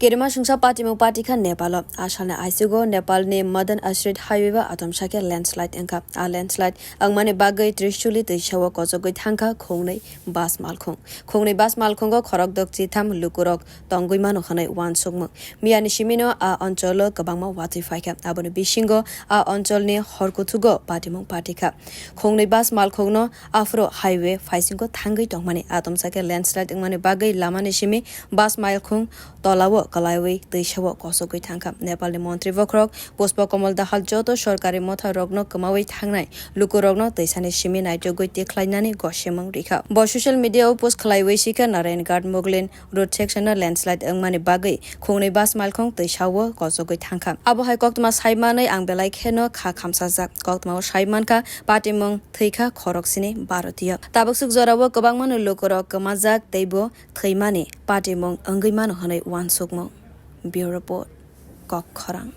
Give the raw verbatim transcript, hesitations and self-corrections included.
Kerima sungsa patimung party kha Nepal o. A salni aisugo Nepal ni Madan Ashrit highway o atomsa khe landslide wngkha. A landslide wngmani bagwi Trishuli twisao kochogwi thangkha khongnwi bus malkhung. Khongnwi bus malkhungo khorok dokchi tham lukurok tongwi mano hwnwi uansukmung. Miyani simino a oncholo kwbangma watwi phaikha. Aboni bisingo a oncholni horkuthugo patimung party kha. Khongnwi bus malkhungno aphuru highway phaisingo thangwi tongmani. Atomsa khe landslide wngmani bagwi lamani simi bus malkhung tolao kwlaiwi twisao kochogwi thangkha. Nepalni montri bokhorok Pushpa Kamal Dahal joto sorkari motha rokno kwmawi thangnai lukurokno twisani simi naitugwi tikhlainani gosemung rikha. Bo social media o post khlaiwi sikha Narayangarh Muglin road section o landslide wngmani bagwi khungnwi bus malkhung twisao kochogwi thangkha. Abo hai koktwma saimanwi ang belai kheno kha khamsajak. Koktwmao saimankha patimung thwikha khoroksini Bharatiyo. Tabuksuk jorao kwbangmano lukurok kwmajak teibo thwimani patimung wngwi mano hwnwi uansukmung. Bureau Report, Kok Khorang.